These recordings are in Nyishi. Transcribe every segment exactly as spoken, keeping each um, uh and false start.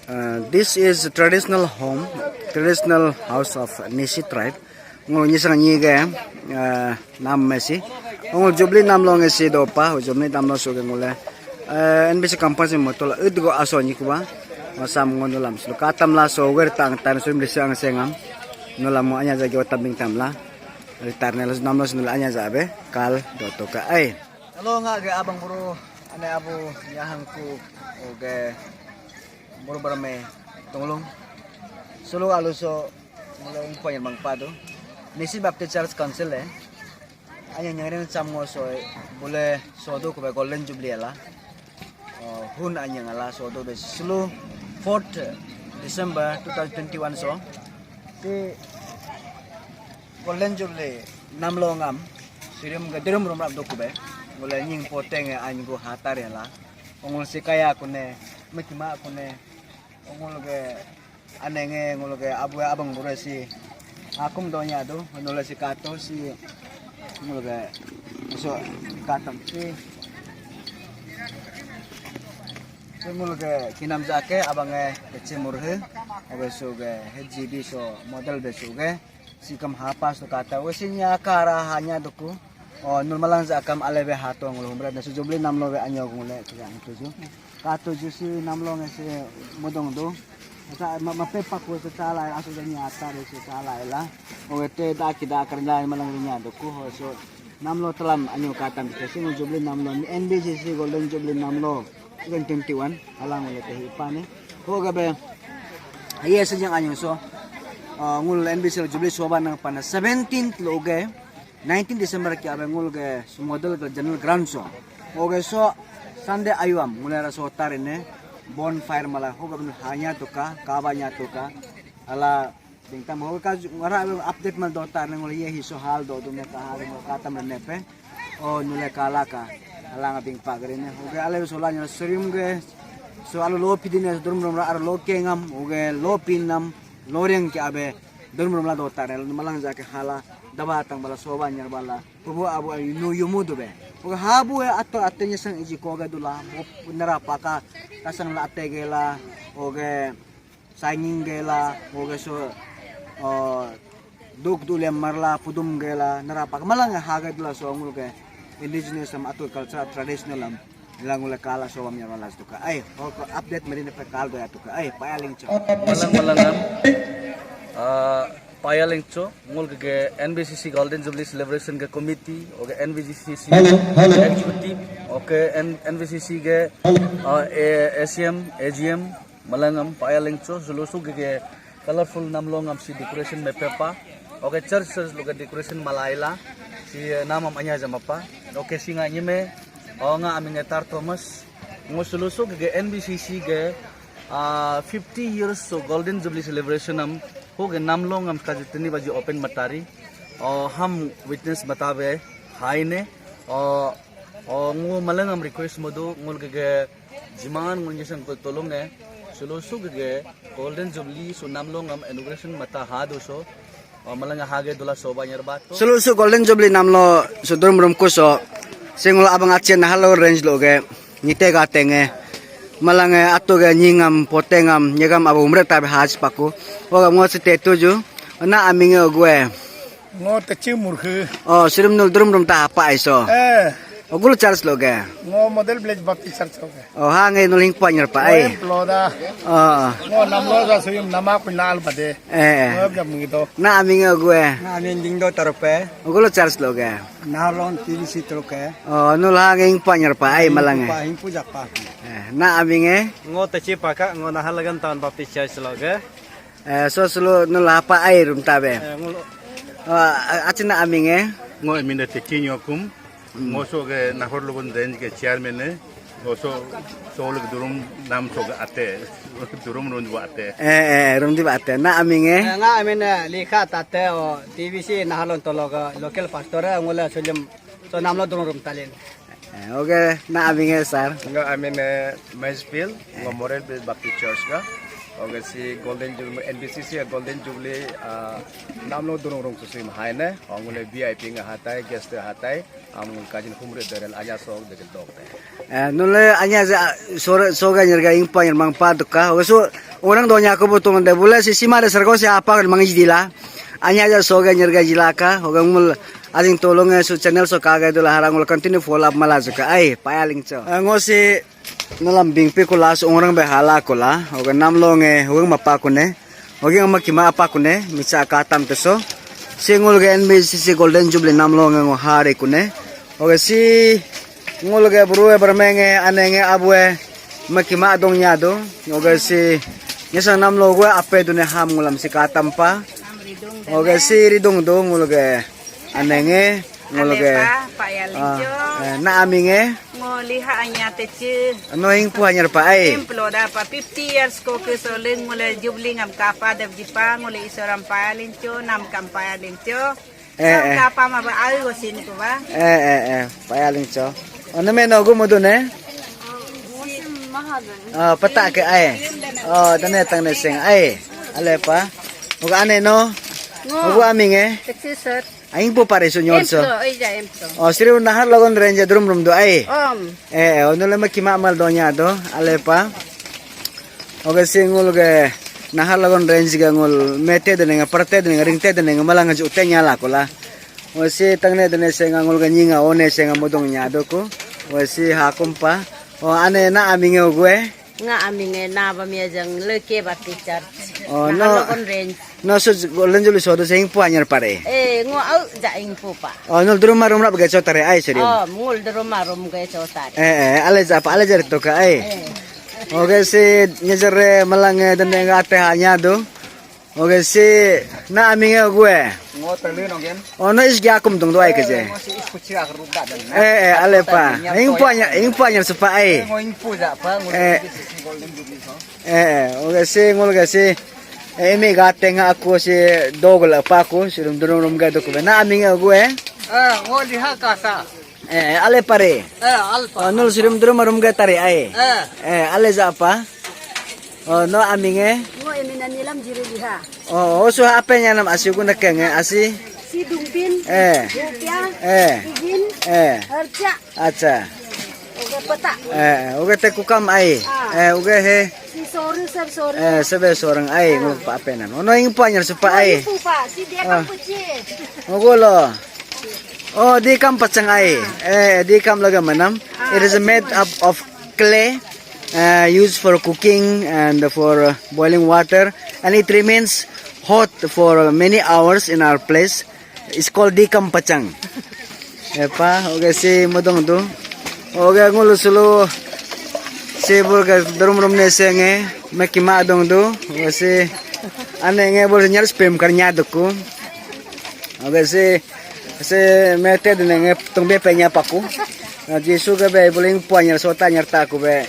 Uh, this is traditional home, traditional house of Nyishi tribe. Ngul nyisang nyi ge, uh, nam mesi. Ngul Jubilee nam lo nge si do pa, Jubilee nam lo so ge ngule. Uh, N B C campus mo tola, ud go aso nyi kuba. Masam ngo nulam sulu katam la so wer tang tan sum di sang sengam. Nulam mo anya jagi otam bing tam la. Ritar ne los nam los nula anya jabe kal do toka ai. Hello, nga ge abang buru, ane abu, nyahang ku, oge, buru barame, tunglung. Sulu alu so, mula ingpo yang bang padu. Nyishi Baptist Church Council eh. Anya nyangren cham ngo so, bule sodo kube Golden Jubilee ala. Oh, hun anyang ala sodo be sulu fourth December two thousand twenty-one so. Ti Golden Jubilee namlo ngam, sirim ga dirum rum rap doku be. Ngule nying poteng eh anyu hatar ya la. Ongul sikaya kune, mekima kune. Ongul ge anenge, ngul ge abu abang bure si. Akum donya do, ngul si kato si. Ngul ge so katam si. So ngul ge kinam jake abang eh kecil murhe. Abe so ge H G B so model be so ge. Sikam hapas tu kata wesinya kara hanya duku. Oh, nul malang za akam alebe hato ngul humra na su Jubilee namlo be anyo ngule tiga tuju. Ka tuju si namlo nge si mudong du. Sa ma ma pepa ku sa chala asu jani atar si chala ila. Oge te da kida karna malang rinya duku ho so namlo telam anyo katam ke si ngul Jubilee namlo ni N B C C Golden Jubilee namlo. Twenty twenty-one, alang wala tehi pa ne. Ho gabe, ye sejang anyang so, ah, ngul N B C Jubilee soba nang pana seventeenth lo ge, nineteen December ke abe ngul ge model ke general ground so. Ho ge so, Sunday ayuam, ngul era so tari ne, bonfire mala, ho gabe hanya tuka, kaba nya tuka, ala Ding tam ho ka ju-, ngara update mal dota ne ngol ye hi so hal do dum ne ka hal ngol katam ne pe. O nule kala ka. Alang abing pa gare ne. Oke ale so la nyala serim ge. So alo lo pidine drum drum ra aro lo ke ngam. Oke lo pin nam lo reng ke abe. Drum drum la dota ne malang ja ke hala. Daba tang bala soba nyar bala. Pubu abu ayu nu yumu du be. Oke habu e ato ato nyesang iji ko ge dula. Nara paka kasang la ate ge la. Oke. Singing gela, oke so, uh, duk dulem marla, pudum gela, nara pak malang hage dula so ngul ke indigenous am atu culture traditional am, langule kala so am yara las tuka. Ai, ho ko update meri ne pe kal doya tuka. Ai, paya lingcho. Malang malang am, uh, paya lingcho, ngul ke N B C C Golden Jubilee Celebration ke committee, oke N B C C Hello, hello. Executive, oke N-, N B C C ke, uh, A-, A C M, A G M, Malangam paya lengcho sulusu gege colorful namlo ngam si decoration mepepa. Oke church church loge decoration malaila si, eh, namam anya jamapa. Oke si nga nyime, o nga aminge Tar Thomas. Ngo sulusu gege N B C C ge, ah, fifty years so Golden Jubilee celebration am ho ge namlo ngam kaji tini baji open matari. O ham witness matabe haine. O, o ngo malangam request modu ngul gege Jiman ngunjisang kul tolong eh, sulusu gege Golden Jubilee su namlo ngam inauguration mata ha do so, oh, malanga hage dula soba nyerba to. Sulusu Golden Jubilee namlo su durum rum kuso, singul abang achen halo range lo ge, nyite ga tenge, malange atu ge nyingam, potengam, nyegam abu umre tabe haj paku, oga ngo si tetuju, na aminge ogue. Ngo techi murkhe. Oh, sirum nul durum rum ta apa iso. Eh. Oh, gulu church lo ge. Ngo Model Village Baptist Church lo ge. Oh, ha ngai nul hing panyar pa ai. Ngo ploda. Oh. Ngo namlo ga suyum nama ku nal bade. Eh. Ngo gam ngido. Na aming gue. Na aming dingdo tarupe. Oh, gulu church lo ge. Naharlagun T V C taruke. Oh, nul ha ngai hing panyar pa ai malang. Pa hing puja pa. Eh, na aming eh. Ngo techi paka ngo Naharlagun Town Baptist Church lo ge. Eh, so sulu nula apa ai rum tabe. Eh, ngulu. Oh, a-, achina aming eh. Ngo aming da Teki Nyokum. Hmm. Ngo so ge Naharlagun range ge chairman eh. Ngo so, so le durum nam so ge ate. Durum rum ba ate. Eh, eh, rum di ba ate. Na aming eh. Eh, nga aming eh Likha Tate o T V C Naharlagun tolo ge local pastor eh ngula sulim so namlo durum rum talin. Eh, oke, na aming eh, sir. Nga aming eh, Maisville, nga Model Village Baptist Church ga. Oke, si Golden Jubilee, N B C C Golden Jubilee, ah, namlo durung rung susi mahai ne. Ongule V I P nga hatai, guest hatai, am kajin humre derel anya sok degel dok te. Eh, nule anya ja sore soga nyerga ingpa nyermang pa duka. Oke, so Orang donya ko butung de bule si sima de sergo si apa kan mangi dila. Anya aja soge nyerga jilaka, hoga ngul ajing tolong su channel so kaga dula harang ngul continue follow up mala juka. Ai, paya lingcho. Ngo si nalam bingpi kula su orang be hala kula, hoga namlo nge, hoga mapa kune, hoga ma kima apa kune, micha katam teso. Si ngul ge N B C C Golden Jubilee namlo nge ngo hare kune. Hoga si ngul ge buru e bermenge, anenge abue, ma kima dong nya do. Hoga si nyesang namlo gue ape dune ham ngulam si katam pa. Hoga si ridung do ngul ge anenge, ngul ge. Alepa, paya lingcho. Na aminge. Ngo liha anya teche. No hingpu anyar pa ai. Emploda pa fifty years ko ke soleng ngule jubli ngam kapa dep jipa ngule isoram paya lingcho nam kam paya lingcho. Eh, eh. Kapa ma ba ai go sin ko ba. Eh, eh, eh. Paya lingcho. Ono me no gu mudu ne? Ah, pata ke ai. Oh, tane tang ne sing ai. Alepa. Uga ane no. Uga aminge. Teche sir. Aing pu pare su nyol so. Emplo, oi ja emplo. Oh, siri nahar lagon range drum rum do ai. Om. Eh, eh, onule ma kima mal donya do, alepa. Oke si ngul ge nahar lagon range ge ngul mete de nenge, parte de nenge, ringte de nenge, malang ju te nyala kula. Osi tangne de ne senga ngul ge nyinga one senga mudong nya do ku. Osi hakum pa. O ane na aminge ugue. Nga aminge na ba mi ajang leke ba teacher. Oh, no. Nahar lagon range. No su Golden Jubilee so do sing pu anyar pare. Eh, ngo au ja ing pu pa. Oh, nul drum marum rap ge chotare ai suri. Oh, ngul drum marum ge chotare. Eh, eh, ale ja pa, ale jar to ka ai. Eh. Oke si nyejer malang eh, dende ga te hanya do. Oke si na aminge gue. Ngo tele no gen. Oh, no is gya kum dung do ai ke je. Ngo si is kuchi ak rup da dan. Eh, eh, ale pa. Ing pu anyar, ing pu anyar sepa ai. Ngo ing pu ja pa, ngo. Eh. Eh, oke si ngul ge si. Eh, imi ga tenga aku si dogol apa aku si rum durum rum ga duk na aminge ugue. Eh, ngo liha kasa. Eh, ale pare. Eh, alpa. Oh, nul si rum durum rum ga tare ai. Eh. Eh, ale ja apa? Oh, no aminge. Ngo imi na nilam jiri liha. Oh, osu apa nya nam asi guna kenge asi. Si dungpin. Eh. Rupiah. Eh. Ijin. Eh. Harja. Acha. Oke peta. Eh, oke te kukam ai. Eh, oke he. Si sore sab sore. Eh, sebe sorang ai ngul pa ape nan. Ono ing pa nyar supa ai. Pu pa si dia kam puchi. Ogo lo. Oh, di kam pachang ai. Eh, di kam laga manam. It is made up of clay, uh, used for cooking and for uh, boiling water, and it remains hot for many hours in our place. It's called dikam pachang. Epa, oke si mudong tu. Oke ngulu sulu si bul ke drum rum ne senge, meki ma dong tu. Oke si ane nge bul nyar spem kar nya duku. Oke si si mete dene nge tung be pe nya paku. Jisu ke be buling puan nyar sota nyar taku be.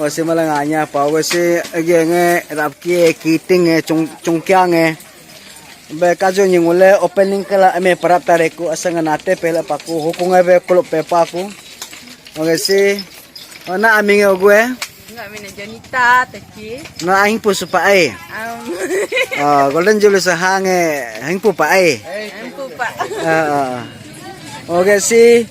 Oke si malang anya pa. Oke si ege nge rap ki kiting nge chung chung kya nge. Be kaju nyi ngule opening kala ame parap tareku asang nate pele paku hukunga be kuluk pe paku. Oke si. Oh, na aminge ogue. Nga mina Janita teki. Na aing pu supa ai. Um. Oh, Golden Jubilee sa hange hang pu pa ai. Hang pu pa. Ah, ah. Oke si.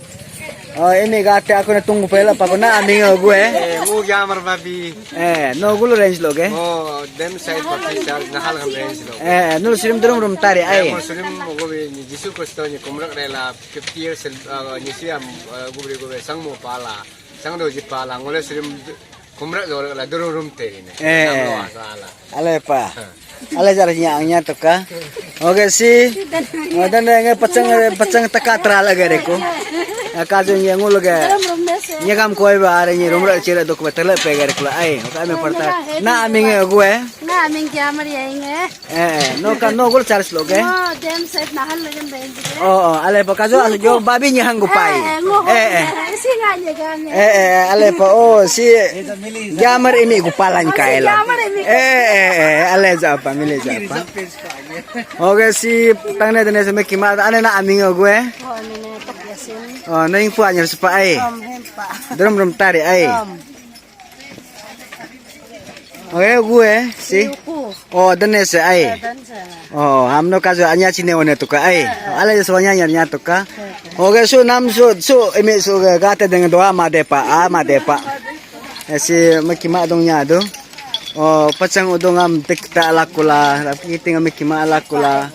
Oh, ini gate aku na tunggu pela pa na aminge ogue. Eh, mu gamar babi. Eh, no gulu range lo ge. Oh, dem side papi side nahal ham range lo. Eh, eh, nul sirim durum rum tari ai. Mo sirim mo gobe ni Jisu Kristo ni kumrak rela fifty years, eh, ni siam, eh, gubri gobe sang mo pala. Sang do ji pala ngole sirim kumrak do la durum rum teri ne. Eh, eh. Ale pa. Ale jar nya nya to ka. Oke si. Madan nge pachang pachang taka tra lage reku. Ka ju nge ngul ge. Nyagam koi ba are nyi rumra chira duk ba tele pe gare kula ai. Oke ame parta. Na aminge gue. Na aming kya mari ai nge. Eh, eh, no ka no gol charge lo ge. No, dem set nahal legen ben. Oh, oh, ale pa ka jo asu jo babi nyi hang gupai. Eh, eh, ngo. Eh, eh. Si nga nyi gang. Eh, eh, ale pa oh si. Jamar imi gupalan kaela. Jamar imi. Eh, eh, eh, ale ja pa mili ja pa. Oke si tangne dene seme kima ane na aminge ogue. Oh, ane na tak yasin. Oh, na ing pu anyar sepa ai. Om hem pa. Drum drum tari ai. Om. Oke ogue si. Yuku. Oh, dene se ai. Dan se. Oh, hamno kajo anya chine one tuka ai. Ale so anya nya nya tuka. Oke su nam su su imi su gate deng doa ma de pa a ma de pa. Eh, si maki ma dong nya do. Oh, pachang udung am tik ta alakula, tapi ting am kima alakula.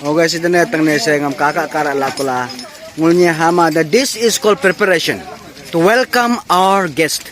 Oga sidane tangne se ngam kaka kara alakula. Ngulnya hama, the, this is called preparation to welcome our guest.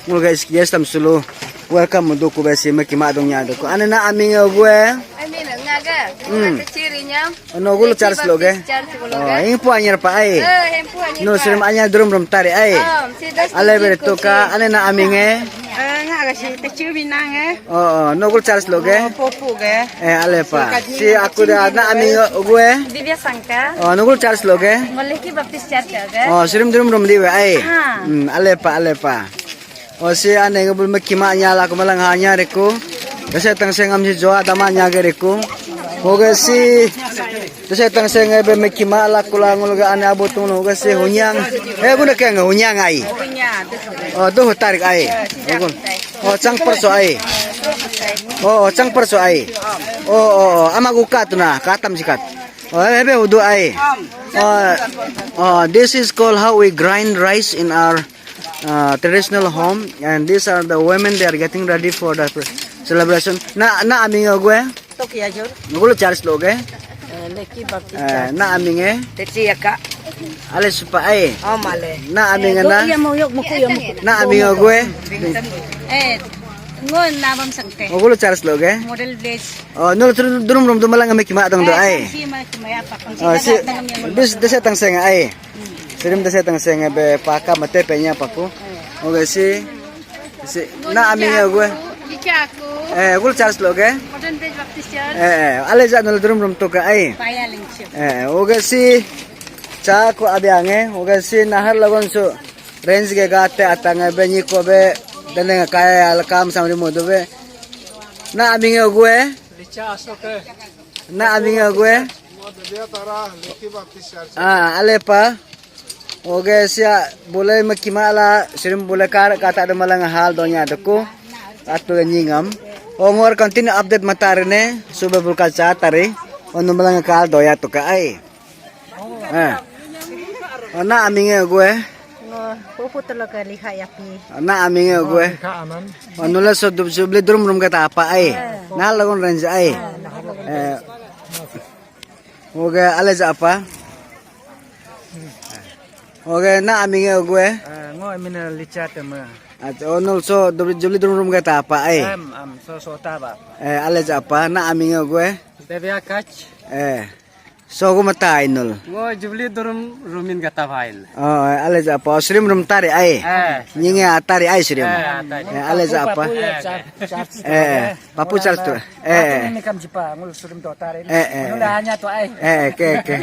Ngul guys, guest am sulu welcome mudu ku besi me kima dong nya do ku. Ane na aming gue. Aming ngaga. Hmm. Cirinya. Ono gulo charge loge. Charge loge. Oh, hempu anyar pa ai. Eh, hempu anyar. No, pa. Sirim anyar drum rum tari ai. Ah, si das. Ale bere to ka, ane na aming e. Eh, nga ga si te chu binang e. Oh, oh, no gulo charge loge. Oh, popu ge. Eh, ale pa. Si aku da na aming gue. Divya Sangka. Oh, no gulo charge loge. Moleki Baptist Church ge. Oh, sirim drum rum diwe ai. Ha. Hmm, ale pa, ale pa. O si ane ngebul mekima nya la kumalang hanya reku. Dese tangseng am si joa dama nya ge reku. Oge si dese tangseng ebe mekima la kula ngul ge ane abu tung oge si hunyang. Eh, guna keng hunyang ai. Oh, duh tarik ai. Ogun. Oh, chang perso ai. Oh, oh, chang perso ai. Oh, oh, oh, ama guka tuna, katam sikat. Oh, ebe udu ai. Oh, oh, this is called how we grind rice in our uh, traditional home, and these are the women. They are getting ready for the celebration. Na, na aming gue? Tokia jur. Gulo charge loge? Eh, Leki Baptist. Eh, na aming e? Teti yaka. Ale supa ai. Oh, male. Na aming e na? Iya mau yok muku ya muku. Na aming gue? Eh, ngon nabam sangke. Gulo charge loge? Model village. Oh, nul drum rum tu malang me kima tang do ai. Si ma kima ya pa. Oh, si. Bis dese tangseng ai. Sirim dese tangseng be paka mate penya paku. Oge si. Si na aming e gue. Icha aku. Eh, gulo charge loge? Modern Baptist Church. Eh, eh, ale ja nul drum rum tu ka ai. Paya lingchip. Eh, oge si. Cha ku abiange, oge si nahar lagon su range ge gate atang be nyi ko be dene kaya alkam samri modu be. Na aming e gue? Licha asoke. Na aming e gue? Modern Tara, Leki Baptist Church. Ah, ale pa. Oge sia bule mekima la sirim bule kar kata de malang hal donya deku. Atu nyingam. Ongor continue update matar ne sube bulka cha tari. Onu malang kal doya tuka ai. Eh. Oh, na aming e gue? Ngo, pupu telo ke liha ya pi. Na aming e gue? Liha aman. Oh, nula so dub-, jubli drum rum kata apa ai? Eh. Na lagun range ai. Eh. Oge, ale ja apa? Oge, na aming e gue? Eh, ngo aming e Licha Tema. At, oh, nul so dub-, jubli drum rum kata apa ai? Am, am, so so ta ba. Eh, ale ja apa? Na aming e gue? Devya Kach. Eh. Sogu mata ainul. Ngo Jubilee durum rumin gata vain. Oh, ale ja apa? Sirim rum tari ai. Eh. Nyinge atari ai sirim. Eh, atari. Eh, ale ja apa? Papu ya, eh, char-, charge. Eh, eh. Papu charge tu. Eh, eh. Ini kam jipa, ngul surim to tari. Eh, eh. Ngul hanya tu ai. Eh, oke, oke.